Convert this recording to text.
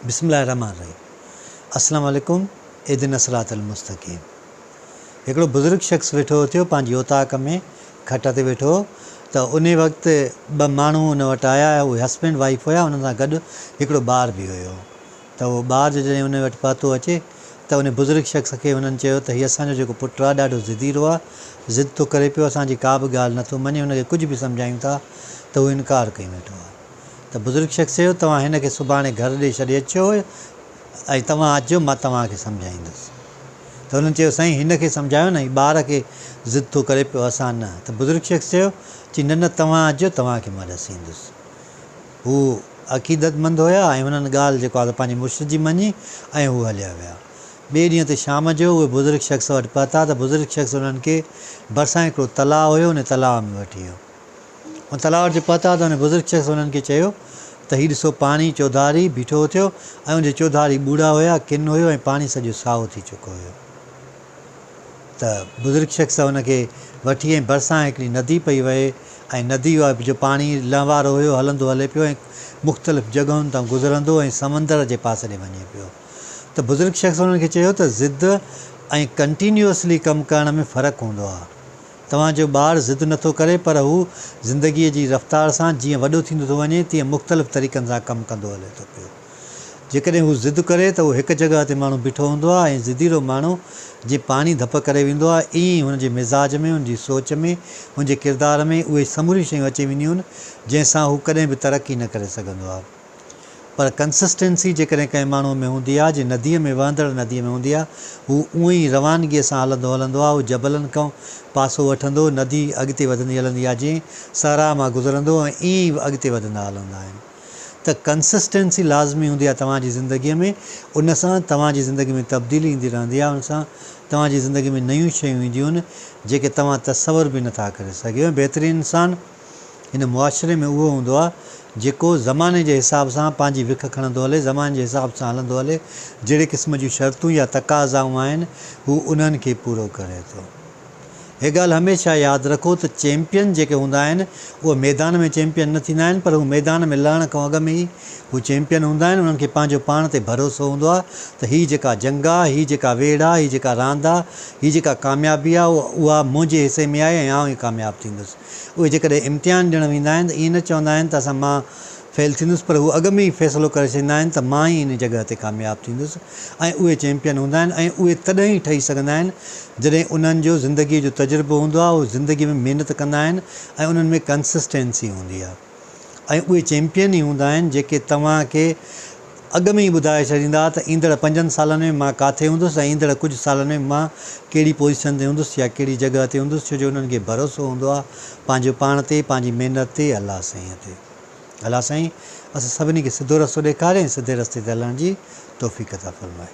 بسم الله الرحمٰن الرحيم السلام عليڪم اهدنا الصراط المستقيم هڪڙو بزرگ شخص ويٺو ٿيو پنهنجي اوطاق ۾ کٽ تي ويٺو هو ته انهي وقت ٻه ماڻهو ان وٽ آيا اهي هسبينڊ وائيف هيا انهن سان گڏ هڪڙو ٻار به هيو ته اهو ٻار جو جڏهن انهي وٽ پهتو اچي ته انهي بزرگ شخص کي انهن چيو ته هي اسان جو جيڪو پٽ آهي ڏاڍو ضديرو آهي ضد ٿو ڪري پيو اسان جي ڪا به ڳالهه نٿو مڃي هن کي ڪجهه به سمجهايون ٿا ته هو انڪار ڪيون ويٺو آهي. ته بزرگ شخص چيو، توهان هن کي سڀاڻي گهر ڏي ڇڏي اچو ۽ توهان اچجو مان توهان کي سمجهائيندس. ته هنن چيو، سائين هن کي سمجهايو نه هي ٻار کي ضد ٿو ڪري پيو اسان نه. ته بزرگ شخص چيو، چي نه نه توهان اچجو توهان کي مان ڏسيندس. هو عقيدتمند هيا ۽ هنن ڳالهه جيڪو آهي سو پنهنجي مرشد جي مڃي ۽ هو هليا ويا. ٻئي ڏينهن تي شام جو اهي بزرگ شخص وٽ پهتا ته بزرگ شخص انهن کي ڀرسان هڪڙو تلاء هيو ان تلاء ۾ وٺي ويو. ان تلاء وٽ پهتا ته ان بزرگ شخص انهن کي چيو ته هي ڏسو پاڻي چوڌاري بيٺو ٿيو ۽ ان جي چوڌاري ٻوڙا هيا، ڪن هيو ۽ پاڻي سڄو سائو ٿي چڪو هيو. ته بزرگ شخص ان کي وٺي ۽ ڀرسان هڪڙي ندي پئي وهي ۽ ندي جو پاڻي لهوارو هيو، هلندو هلي پيو ۽ مختلف جڳهن تان گذرندو ۽ سمندر جي پاسي ڏي وڃي پيو. ته بزرگ شخص انهن کي چيو ته ضد ۽ ڪنٽينيوسلي ڪم ڪرڻ ۾ فرق هوندو آهي. توهان جو ٻار ضد نه ٿو ڪري پر هو زندگيء جي رفتار سان جيئن وڏو ٿيندو ٿو وڃي تيئن مختلف طريقن سان ڪم ڪندو هلي ٿو پيو. جيڪڏهن هو ضد ڪري ته اهو هڪ جڳهه تي ماڻهو بيٺو هوندو آهي ۽ ضديرو ماڻهو جيئن پاڻي ڌپ ڪري ويندو آهي ائين ئي هن جي مزاج ۾ هن جي سوچ ۾ هن جي ڪردار ۾ اهي سموريون شيون اچي وينديون آهن جنهن سان هو ڪڏهن به ترقي نه ڪري سگهندو آهي. پر ڪنسسٽنسي جيڪڏهن ڪنهن ماڻهوء ۾ هوندي آهي، جيئن نديء ۾ وهندڙ نديء ۾ هوندي آهي، هو اونئن ئي روانگيء سان هلندو هلندو آهي، هو جبلن کان پاسو وٺندو، ندي اڳتي وڌندي هلندي آهي، جيئن صحرا مان گذرندو ۽ ائين ئي اڳتي وڌندا هلندا آهن. ته ڪنسسٽنسي لازمي هوندي آهي توهان جي زندگيء ۾، ان سان توهان جي زندگي ۾ تبديلي ايندي رهندي آهي، ان سان توهان جي زندگي ۾ نيون شيون اينديون آهن، جيڪي توهان تصور به نٿا ڪري سگهيو ۽ بهترين انسان. هن معاشري ۾ اهو هوندو آهي جيڪو زماني جي حساب سان پنهنجي وک کڻندو هلي، زماني جي حساب سان هلندو هلي، جهڙي قسم جون شرطون يا تقاضائون آهن هو انهن کي پورو ڪري ٿو. هي ڳالهه هميشه ياد رکو ته چيمپيئن جيڪي هوندا آهن اهي ميدان ۾ چيمپيئن نه ٿيندا آهن پر هو ميدان ۾ لهڻ کان اڳ ۾ ئي هو چيمپيئن هوندا آهن، انهن کي پنهنجو پاڻ تي ڀروسو هوندو آهي ته هي جيڪا جنگ آهي، هي جيڪا ويڙهه آهي، هي جيڪا راند آهي، هي جيڪا ڪاميابي آهي اها منهنجي حصي ۾ آهي ۽ آئون ئي ڪامياب ٿيندس. اهي جيڪڏهن امتحان ڏيڻ ويندا آهن ته ائين نه چوندا آهن ته اسان مان فيل ٿيندس پر هو اڳ ۾ ئي فيصلو ڪري ڇڏيندا آهن ته مان ئي ان جڳهه تي ڪامياب ٿيندس ۽ اهي چيمپيئن هوندا آهن ۽ اهي تڏهن ئي ٺهي سگهندا آهن جڏهن انهن جو زندگيء جو تجربو هوندو آهي اهي زندگيء ۾ محنت ڪندا آهن ۽ انهن ۾ ڪنسسٽينسي هوندي آهي. ۽ اهي چيمپيئن ئي هوندا آهن جيڪي توهان کي اڳ ۾ ئي ٻڌائي ڇڏيندا ته ايندڙ پنجن سالن ۾ مان ڪاٿي هوندس ۽ ايندڙ ڪجهه سالن ۾ مان ڪهڙي پوزيشن تي هوندس يا ڪهڙي جڳهه تي هوندس ڇو جو انهن کي ڀروسو هوندو آهي پنهنجو پاڻ تي پنهنجي محنت تي الله سائين تي الله سائين اسان سڀني کي سڌو رستو ڏيکاري ۽ سڌي رستي تي هلڻ جي توفيق عطا فرمائي.